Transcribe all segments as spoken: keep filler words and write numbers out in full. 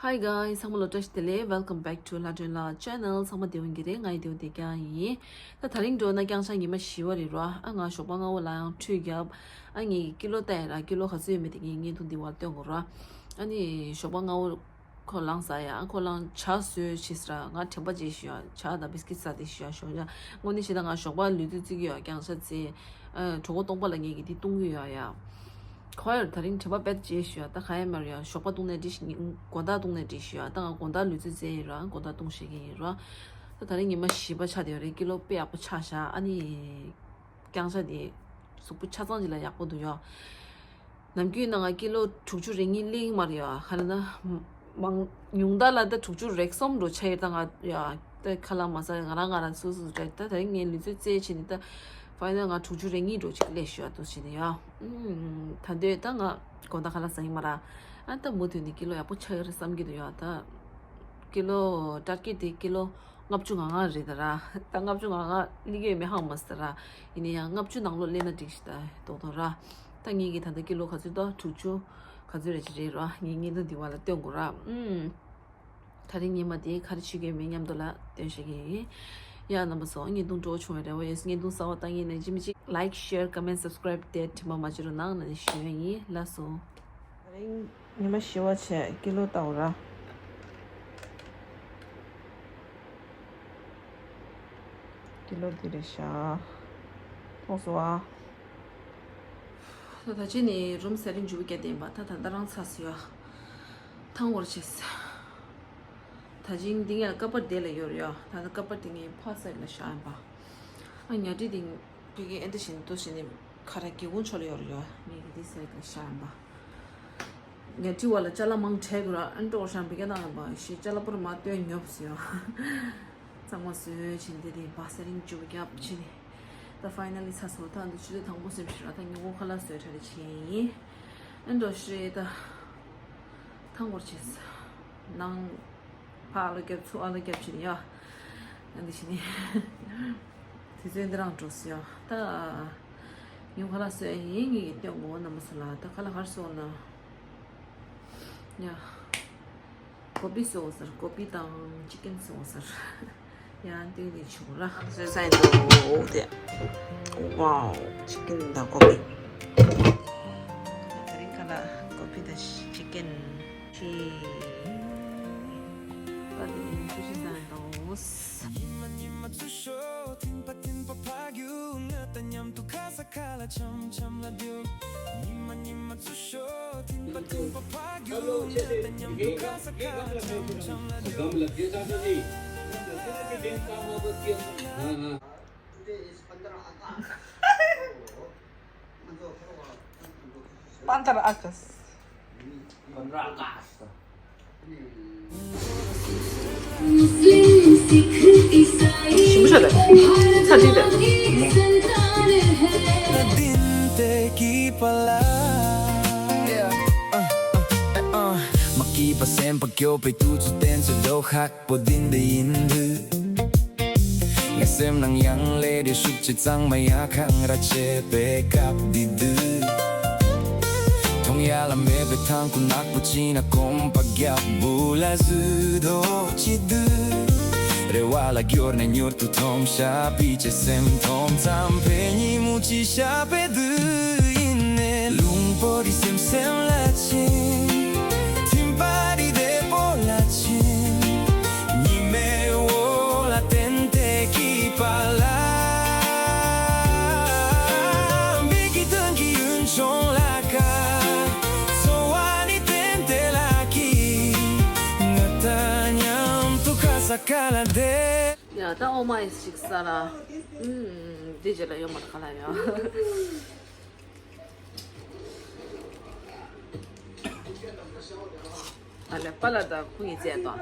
Hi guys, ཚང་མ་ལ་བཀྲ་ཤིས་བདེ་ལེགས། Welcome back to ལྷ་སྒྲོན་ལགས་channel. ཚང་མ་བདེ་པོ་ཡིན་གྱི་རེད། ང་ཡི་བདེ་པོ་བདེ་རྐྱང་ཡིན། ད་དེ་རིང་འགྲོ་ན་རྐྱང་ཆ་ཉི་མ་བཞི་པ་རེད་ར། ཨ་ང་ཞོགས་པ་སྔ་པོ་ལ་ཡང་ཁྲུས་བརྒྱབ། ཨ་ངས་ཀི་ལོ་བལྟས་ཡིན་ར། ཀི་ལོ་ག་ཚོད་ཡོད་མེད་དེ་ངས་བརྙན་ཐུང་འདི་བར་སྟོན་དགོས་ར། ཨ་ནི་ཞོགས་པ་སྔ་པོ་ཁོ་ལངས་ས་ཡ། ཨ་ཁོ་ལངས་ཇ་བཟོས་ཕྱིན་ས་ར། ང་དྲན་པ་བརྗེད་ཤི་ཡ། ཇ་དང་བིས་ཀིཊ་ཟ་དེ་ཤི་ཡ། ཞོགས་ཇ་དངོས་གནས་བཤད་ན་ང་ཞོགས་པ་ལུས་དུས་བརྩི་གི་ཡོད། རྐྱང་ཆ་བརྩི། ཨ་གྲོད་ཁོག་སྟོང་པ་ལ་ངས་ཀྱི་འདི་བཏུང་གི་ཡོད་ཡ། ཁོ་ཡར་དེ་རིང་དྲན་པ་རྦད་བརྗེད་ཤི་ཡ། ད་ག་ཡ་མར་ཡ། ཞོགས་པ་བཏུང་ནས་འགྲིག་ཤི། དགོང་དག་བཏུང་ནས་འགྲིག་ཤི་ཡ། ད་ང་དགོང་དག་ལུས་རྩལ་རྩེ་ཡིན་ར། དགོང་དག་བཏུང་ཤེས་ཀྱི་ཡིན་ར། ད་དེ་རིང་ཉི་མ་བཞི་པ་ཆགས་བསྡད་ཡོད་རེད། ཀི་ལོ་དཔེ་ཡག་པོ་ཆགས་ཤག་ཨ་ནི་རྐྱང་ཆ་དེ་གཟུགས་པོ་ཆ་ཚང་ཅིག་ལ་ཡག་པོ་འདུག་ཡ། ནམ་རྒྱུན་ནང་ང་ཀི་ལོ་དྲུག་ཅུ་རེ་གཉིས་སླེབས་མ་རེད་ཡ། ག་རེ་ན་མང་ཉུང་མཐའ་ལ་ད་དྲུག་ཅུ་རེ་གསུམ་འགྲོ་ཆ་ཡོད། ད་ང་ཡ་ད་ཁ་ལག་མ་ཟ། ང་རང་ང་རང་སུ་སུ་རེད། ད་དེ་རིང་ངས་ལུས་རྩལ་རྩེ་བྱས་ནས་ད་ཕའི་ནལ་ང་དྲུག་ཅུ་རེ་གཉིས་འགྲོ་ཅིག་སླེབས་ཤག་ཡ། འདུག་བྱས་ནས་ཡ། ཨུམ། ད་འདོད་ད་ང་དགོང་དག་ཁ་ལག་ཟ་ཡིན་མ་ར། ཨ་ད་མུ་མཐུད་ནས་ཀི་ལོ་ཡག་པོ་ཆགས་ཀྱི་རེད་བསམ་གྱི་འདུག་ཡ། ད་ཀི་ལོ་ཊར་གེཊ་དེ་ཀི་ལོ་ལྔ་བཅུ་ང་ལྔ་རེད་ད་ར། ད་ལྔ་བཅུ་ང་ལྔ་སླེབས་ཀྱི་ཡོད་མེད་ཧ་གོ་མ་སོང་ད་ར། ཡིན་ན་ཡང་ལྔ་བཅུ་ནང་ལོགས་སླེབས་ན་འགྲིག་ཤི་ད་རྡོག་རྡོག་ར། ད་ངེད་ཀྱི་ད་ལྟ་ཀི་ལོ་ག་ཚོད་ད་དྲུག་ཅུ་ག་ཚོད་རེ་ཅིག་རེད་ར། ངས་བརྙན་ཐུང་འདི་བར་ལ་སྟོན་དགོས་ར། ཨུམ། ད་རིང་ཉི་མ་དེ་ག་རེ་བྱེད་ཀྱི་ཡོད་མེད་མཉམ་དུ་ལ་སྟོན་ཤེས་ཀྱི་ཡིན། ཡ་རྣམ་པ་ཚོ། བརྙན་ཐུང་སྤྲོ་པོ་བྱུང་བའི་རེ་བ་ཡོད། བརྙན་ཐུང་གསར་པ་ལྟ་མཁན་ནས་ཇི་མི་ཇི་ལའིཀ་ཤེར་ཀོ་མེན་སབ་སི་ཀ་རེབ་དེ་དྲན་པ་མ་བརྗེད་རོགས་གནང་ལབ་ནས་ཞུ་ཡ་ཡིན། ལགས་སོ། ད་རིང་ཉི་མ་བཞི་པ་བྱས། ཀི་ལོ་ལྟ་འོ་ར། ཀི་ལོ་འདི་རེད་ཤག་མཐོང་སོང་ཨ། ད་ད་ཅི་ནས་རུམ་ཟ་རིན་འཇུ་བ་བརྒྱབ་བསྡད་ཡིན་པ། ད་ད་ལྟ་རང་ཚར་སོང་ཡ། ཐང་བོར་བྱས། ད་ཅིང་འདི་ངས་ཀ་པར་དེ་ལ་ཡོད་རེད་ཡ། ད་ད་ཀ་པར་དེ་ངས་ཕ་སའིཌ་ལ་བཞག་ཡིན་པ། ཨ་ཉལ་ཁྲི་དེ་ཕ་གི་ཨེ་འདི་བཞིན་དུ་བྱས་ནས་ཁ་ར་སྒེའུ་ཁུང་ཕྱོགས་ལ་ཡོད་རེད་ཡ། ངས་གི་འདི་སའིཌ་ལ་བཞག་ཡིན་པ། ཉལ་ཁྲི་བ་ལ་ཅ་ལག་མང་དྲགས་དགོས་ར། ཨ་འགྲོ་ཤང་བི་ཀ་ནང་ལ་བ་ཤི་ཅ་ལག་པུར་མ་སྟོན་ཉོབ་སོང་ཡ། གཙང་མ་བཟོས་བྱས་འདི་དེ་བ་ཟ་རིན་འཇུ་བ་བརྒྱབ་བྱས་ནས། ད་ཕའི་ནལ་ལི་ཚར་སོང་། ད་འདི་ཆུ་ཚོད་དང་པོ་སེམས་ཤིག་ར། ད་ཉིན་གུང་ཁ་ལག་བཟོས་གྲ་རེ་བྱས་ཡིན། ཨ་འགྲོ་ཤི་རེད་ད། ཐང་བོར་བྱས། ནང་ཕ་ཨ་ལོ་རྒྱབ་ཚུ་ཨ་ལོ་རྒྱབ་བྱས་ནས་ཡ། ཨ་འདི་བྱས་ནས། དུས་ཚོད་འདི་རང་འགྲོ་སོང་ཡ། ད་ཉིན་གུང་ཁ་ལག་བཟོས་ཡིན། ངས་སྟོན་དགོས་རྣམ་པ་ཚོ་ལ། ད་ཁ་ལག་ག་རེ་བཟོས་ན། ཡ། ཀོ་པི་བཟོས་ཟེར། ཀོ་པི་དང་ཅི་ཀན་བཟོས་ཟེར། ཡང་དེ་ནས་བྱུང་ར། བཟོས་ས་ཡིན་འདུག་དེ། ཝའོ། ཅི་ཀན་དང་ཀོ་པི། དེ་རིང་ཁ་ལག་ཀོ་པི་དང་ཅི་ཀན། ཅི། ད་དེ་ནས་སུ་ཤི་ཟ་འདུག་ཉི་མ་ཉི་མ་ཚུར་ཤོག་ཐིམ་པ་ཐིམ་པ་ཕ་རྒྱུག་ང་དང་མཉམ་དུ་ཁ་ས་ཁ་ལ་འཆམ་འཆམ་ལ་རྒྱུག་ཉི་མ་ཉི་མ་ཚུར་ཤོག་ཐིམ་པ་ཐིམ་པ་ཕ་རྒྱུག་ང་དང་མཉམ་དུ་ཁ་ས་ཁ་ལ་འཆམ་འཆམ་ལ་རྒྱུག Пантера Акас. ཞིམ་པོ་ཤ་རེད། ཚ་གྲང་རེད། མ་སྐྱིད་པ་སེམས་པ་སྐྱོ་བའི་དུས་ཚོད་དེ་ཚོ་ལོ་ཁག་པོ་འདི་འདི་ཡིན་དུས། ངའི་སེམས་ནང་ཡང་ལས་དེ་ཤུགས་ཆེ་གཙང་མ་ཡ་འཁང་ར་བྱེད་པའི་སྐབས་འདི་དུས། མཐོང་ཡ་ལ་མེད་པའི་ཐང་ཁུ་ནག་པོ་ཅིག་ན་གོམ་པ་རྒྱབ་བུ་ལ་བཟོད་དོ་ཅི་དུས། རེ་བ་ལ་སྐྱོར་ནས་མྱུར་དུ་མཐོང་ཤ་པི་ཅེ་སེམས་མཐོང་ཙམ་པའི་ཉིན་མོ་ཅི་ཤ་པའི་དུས་ཡིན་ནས་ལུང་པོ་རི་སེམས་སེམས་ལ་ཕྱིན། ཐིམ་པ་རི་དེ་པོ་ལ་ཕྱིན། ཉི་མའི་འོག་ལ་བསྟན་ཏེ་སྐྱིད་པ་ལ། འབིག་གི་དོན་གྱི་ཡུན་ཆུང་ལ་ཁ། འཚོ་བ་ནི་བསྟན་ཏེ་ལ་སྐྱིད། ང་དང་མཉམ་དུ་ཁ་ས་ཁ་ལ་བསྡད། ཡ་ད་ཨོ་མ་ཡིས་ཞིག་ས་ལ། ཨུམ། འདི་རྗེས་ལ་ཡོད་མ་རེད་ག་ལ་ཡ། ཨ་ལེ་པ་ལ་ད་ཁུ་ཡི་རྩེད་དོ།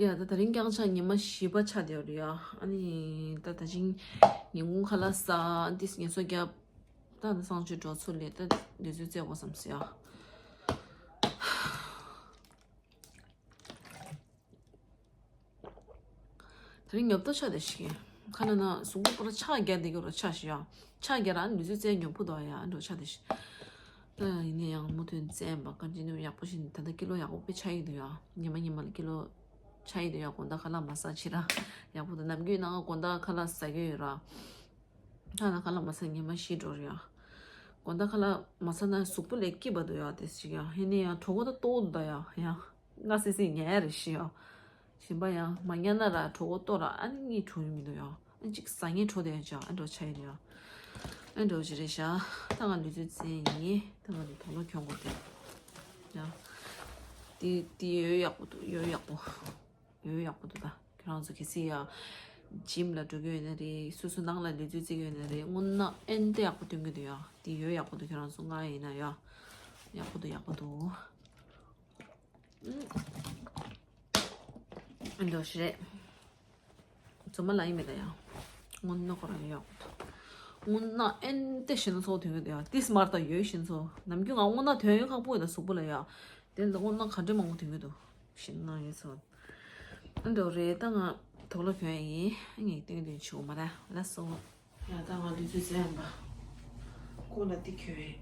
ཡ་ད་དེ་རིང་རྐྱང་ཆ་ཉི་མ་བཞི་པ་ཆགས་བསྡད་ཡོད་རེད་ཡ། ཨ་ནི་ད་ད་ཅིང་ཉིན་གུང་ཁ་ལག་ཟ། ཏིས་ངལ་གསོ་རྒྱབ། ད་ད་གསང་སྤྱོད་འགྲོ་ཚུར་ལས་ད་འདི་ཚོའི་རྩེད་དགོས་བསམ་སོང་ཡ། དེ་རིང་ཉོབ་ཏོ་ཆགས་བསྡད་ཤག་ཁ་ན་ན་གཟུགས་པོ་པོ་ར་ཆག་རྒྱག་བསྡད་ཀྱི་རོ་ཆགས་ཤག་ཡ། ཆག་རྒྱག་ར་ནུས་ཚོད་རྩལ་ཉོབ་ཕུ་དོ་ཡ་འགྲོ་ཆགས་བསྡད་ཤག་ད་ཡིན་ན་ཡང་མུ་མཐུད་བཙལ་ཡིན་པ། ཀོན་ཊི་ནིའུ་ཡག་པོ་ཞིག་ད་ལྟ་ཀི་ལོ་ཡག་པོ་དཔེ་ཆགས་ཡོད་འདུག་ཡ། ཉི་མ་ཉི་མ་ལ་ཀི་ལོ་ཆགས་ཡོད་འདུག་ཡ། དགོང་དག་ཁ་ལག་མ་ཟ་ཕྱིར་ར་ཡག་པོ་འདུག་ནམ་རྒྱུན་ནང་དགོང་དག་ཁ་ལག་ཟ་གི་ཡོད་ར། ད་ལྟ་ཁ་ལག་མ་ཟ་ཉི་མ་བཞི་འགྲོ་རེད་ཡ། དགོང་དག་ཁ་ལག་མ་ཟ་ན་གཟུགས་པོ་ལས་སྐྱིད་པ་འདུག་ཡ། དེ་ཞིག་ཡ། ཡིན་ན་ཡང་གྲོད་ཁོག་ད་ལྟོགས་འདུག་ད་ཡ། ཡ་ང་སི་སི་ཉལ་རེ་ཞིག་ཡ། ཞིམ་པ་ཡང་མ་ཉལ་ན་ར་གྲོད་ཁོག་ལྟོགས་ར། ཨ་ནི་གཉིད་ཁྲོ་ཡི་མི་འདུག་ཡ། ཨ་ནི་གཅིག་ཟ་ཉལ་ཁྲོ་དེ་ཡང་ཅག་ཨ་འགྲོ་ཆ་ཡི་འདུག་ཡ། ཨ་འགྲོ་ཅི་རེད་ཤག་ད་ང་ལུས་རྩལ་རྩེད་ཡིན། ད་ང་ནི་དོ་ལོ་གྱོན་དགོས་ཏེ། ཡ། དེ་དེ་ཡོད་ཡག་པོ་འདུག་ཡོད་ཡག་པོ། ཡོད་ཡག་པོ་འདུག་ད་ཁྱེད་རང་ཚོ་གལ་སྲིད་ཡ། ཇིམ་ལ་འགྲོ་གི་ཡོད་ན་རེད། སོ་སོ་ནང་ལ་ལུས་རྩལ་རྩེ་གི་ཡོད་ན་རེད། དངོས་གནས་ཨེ་འདྲ་ཡག་པོ་སྟོན་གི་འདུག་ཡ། དེ་ཡོད་ཡག་པོ་འདུག་ཁྱེད་རང་ཚོ་ང་ཡིན་ན་ཡ། ཡག་པོ་འདུག་ཡག་པོ་འདུག་འགྲོ་ཞེས་རེད། ཚོ་མ་ལ་ཡིན་མེད་ད་ཡང་། དངོས་གནས་ཁོ་རང་ཡོད། དངོས་གནས་ཨེན་ཏེ་ཞེ་ན་ཚོགས་དུས་ཡོད་ཡ། ཏིས་མར་ད་ཡོད་ཞེ་ན་ཚོགས། ནམ་རྒྱུན་ང་དངོས་གནས་དོན་ཡོད་ཁག་པོ་ཡོད་ད་གཟུགས་པོ་ལ་ཡ། དེ་ལ་དངོས་གནས་ག་འདྲ་མང་པོ་དུས་ཡོད་དོ། ཞེ་ན་ཡོད་ཚོགས། ཨ་འདྲ་རེད། ད་ང་དོག་ལ་གྱོན་ཡིན། ངས་ཏིང་ཏིང་ཆུ་མ་ར་ལ་སོ། ཡ་ད་ང་ལུས་རྩལ་རྩེད་ཡམ་པ། ཁོ་ལ་ཏི་ཁྱོད།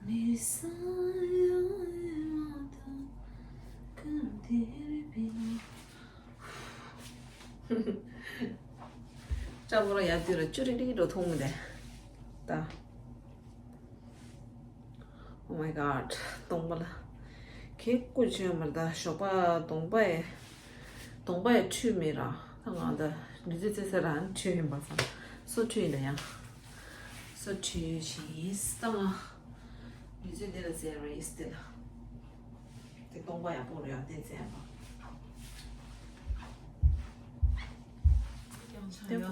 མི་ས་ཡ་མ་ད་ཀ་དེ་རི་པི་ན། ཅ་བོ་ར་ཡ་དུས་ར་ཅུ་རི་རི་འགྲོ་མཐོང་མི་དེ། ད། Oh my god. གདོང་པ་ལ། ཁྱེད་སྐུ་ཆོས་མར་ད་ཞོགས་པ་གདོང་པ་ཡི། གདོང་པ་ཡི་འཁྲུད་མི་ར། ད་ང་ད་ལུས་རྩལ་རྩེ་ས་ར་འཁྲུད་ཡིན་པ་ས། སོ་འཁྲུད་ཡིན་ད་ཡང་། སོ་འཁྲུད་བྱིན་ཡིན་ད་ང་། ལུས་རྩལ་འདི་ལ་རྩེ་ར་ཡིས་དེ་ལ། དེ་གདོང་པ་ཡག་པོ་རེད་ཡ། དེ་རྩེ་ཡག་པོ། ཡང་ཆ་ཡ།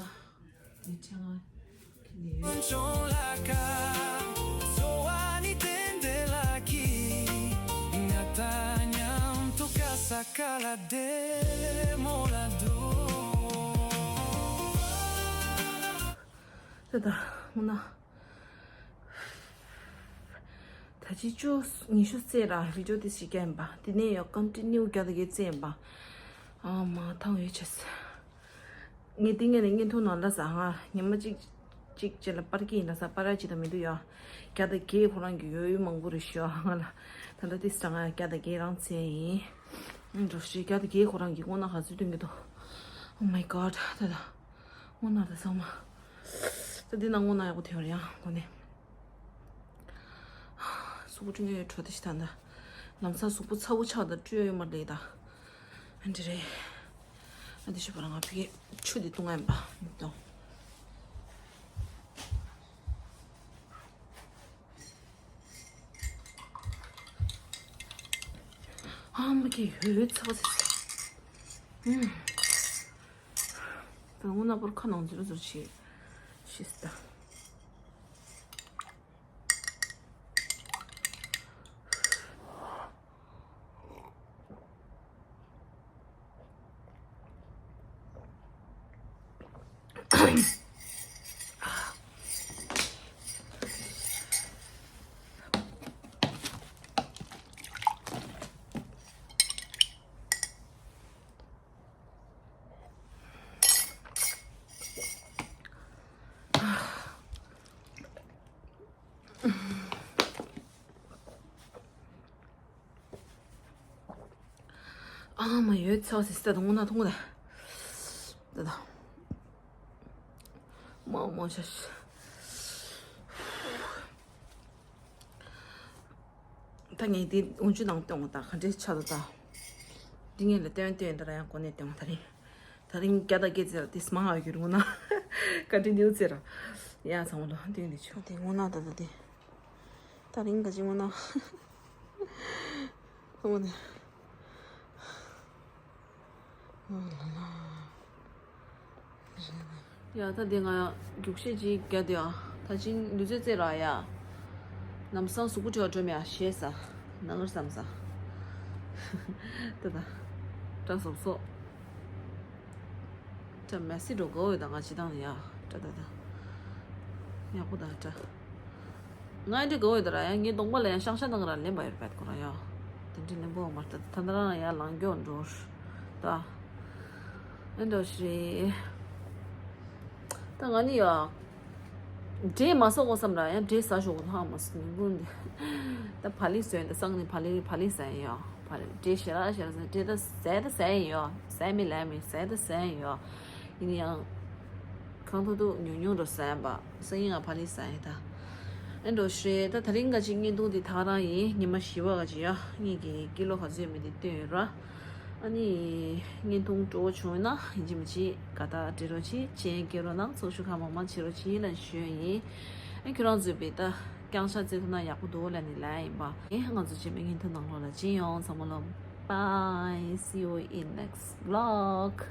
ད་ད་ངུ་ན། ད་ཅི་ཅོ་ཉི་ཤུ་རྩེ་ར་བི་ཌིའོ་དེ་ཞིག་བརྒྱབ་ཡིན་པ། དེ་ནས་ཡང་ཀོན་ཊི་ནིའུ་བརྒྱབ་ད་གེ་རྩེ་ཡིན་པ། ཨ་མ་ཐང་ཡོད་ཆེ། ངས་ཏིང་ངེ་ནས་བརྙན་ཐུང་ནང་ལ་ཟ་ཧ་ཉི་མ་གཅིག་གཅིག་བྱས་ལ་པར་གྱི་ཡིན་ལ་ཟ་པར་ཅི་ད་མི་འདུག་ཡ། བརྒྱ་དང་བརྒྱད་ཁོ་རང་གི་ཡོད་ཡོད་མང་པོ་རེད་ཤི་ཨ་ང་ལ། ད་ལྟ་ཏི་ས་ང་བརྒྱ་དང་བརྒྱད་རང་ཚེ་ཡིན། འགྲོ་ཤི་བརྒྱ་དང་བརྒྱད་ཁོ་རང་གི་སྔོ་ན་ག་ཚོད་སྟོན་གི་འདུག Oh my god. ད་ད་སྔོ་ན་ད་ཚང་མ། ད་འདི་ན་སྔོ་ན་ཡག་པོ་ཐོན་རེད་ཡ་གོ་ནས། གཟུགས་པོ་བཀྲུས་ཡོད་འཕྲོ་དེ་ཞིག་ད་འདི། ལམ་སང་གཟུགས་པོ་ཚ་བོ་ཆགས་ད་བཀྲུས་ཡོད་མ་རེད་ད། ཨ་འདི་རེད། ཨ་འདི་ཞུ་བ་ལ་ང་ཕ་གི་ཆུ་འདི་བཏུང་ཡ་ཡིན་པ་མི་བཏུང་། ཨ་མ་གི་ཡོད་ཚ་བ་ཚ་ཚ། ཨུམ། ད་སྔོ་ན་པོར་ཁ་ནང་འཛུལ་འཛུལ་བྱེད་ཤིས་ད། ཨ་མ་ཡོད་ཚ་ཟེར་ས་དང་སྔོ་ན་ཐུང་ད། ད་ད། མ་མ་ཤ་ཤ། ད་ངས་འདི་འོན་ཆུ་ནང་བཏོན་ད་ག་འདྲས་ཆགས་ད་ད། འདི་ངས་ལ་བཏོན་བཏོན་ད་ར་ཡང་གོ་ནས་བཏོན་ད་རིང་། ད་རིང་བརྒྱ་དང་བརྒྱད་ཙེ་ལ་དེ་སྨྲ་ང་ཡོད་རུང་ན། བཀའ་དྲིན་ནེའུ་ཙེ་ར། ཡ་ཚང་མ་ལ་འདོན་ནས་ཆོག་དེ་སྔོ་ན་ད་ད་དེ། ད་རིང་ག་ཅི་སྔོ་ན། ཚང་མ་དེ། ཡ་ད་དེ་ང་རྒྱུགས་ཤེས་ཅིག་རྒྱ་དེ་ཡ། ད་ཅིང་ལུས་རྩལ་རྩེ་ར་ཡ། ལམ་སང་གཟུགས་པོ་བྲེལ་བ་འགྲོ་མེད་ཡ་ཞེས་ས། ན་ངར་བསམ་ས། ད་ད། བཀྲ་སོག་སོག་ཅམ་མེ་སི་འགྲོ་དགའ་བོ་ཡོད་ད་ང་ཅི་དང་ཡ། ད་ད་ད། ཡག་པོ་ད་ད། ང་འདི་དགའ་བོ་ཡོད་ད་ར་ཡ་ངའི་གདོང་པ་ལ་ཡང་ཤང་ཤ་དང་ར་ལེན་པ་ཡོད་པད་ཁོ་ར་ཡ། དེ་འདྲི་ལེན་པོ་མ་ད་ད་ད་ར་ཡ་ལང་གྱོ་འགྲོ། ད། ཨ་འདྲ་ཞིག་ད་ང་ནི་ཡ། འབྲས་མ་ཟ་དགོས་བསམ་ལ་ཡང་འབྲས་ཟ་ཞོག་གོ་ཐང་མ་སོང་ནི་ཀུན། ད་བ་ལི་ཟོས་ད་སང་ནི་བ་ལི་བ་ལི་ཟ་ཡིན་ཡོ། བ་ལི་འབྲས་ཞེ་ར་ཞེ་ར་ཟ་འབྲས་ད་ཟས་ད་ཟས་ཡིན་ཡོ། ཟས་མི་ལས་མི་ཟས་ད་ཟས་ཡིན་ཡོ། ཡིན་ཡང་། གང་ཐུབ་ཐུབ་ཉུང་ཉུང་འགྲོ་ཟ་ཡིན་པ། སང་ཉིན་ང་བ་ལི་ཟ་ཡིན་ད། ཨེ་འགྲོ་ཞེས་ད་དེ་རིང་ག་ཅིག་བརྙན་ཐུང་འདི་ཐག་རང་ཡིན། ཉི་མ་བཞི་པ་ག་ཅིག་ཡ་ངེད་ཀྱི་ཀི་ལོ་ག་ཚོད་མི་འདི་སྟོན་ཡོད་ར། ཨ་ནི། བརྙན་ཐུང་སྤྲོ་བོ་བྱུང་ན་ཡིན་གཅིག་མིན་གཅིག་དགའ་རྟགས་སྤྲད་རོགས་གྱིས། སྤྱན་སྐྱེལ་རོགས་གནང་། ཚོགས་ཞུགས་ཁག་མང་མང་བྱེད་རོགས་གྱིས་ལབ་ཞུ་ཡ་ཡིན། ཨ་ཁྱོད་རང་ཚོས་པའི་ད་རྐྱང་ཤ་རྩེ་ཐུབ་ན་ཡག་པོ་འདུག་ལབ་ནི་ལབ་ཡིན་པ། ཨེ་ང་ཚོ་རྗེས་མའི་བརྙན་ཐུང་ནང་ལོགས་ལ་མཇལ་ཡོང་། ཚང་མ་ལོ། Bye, see you in next vlog.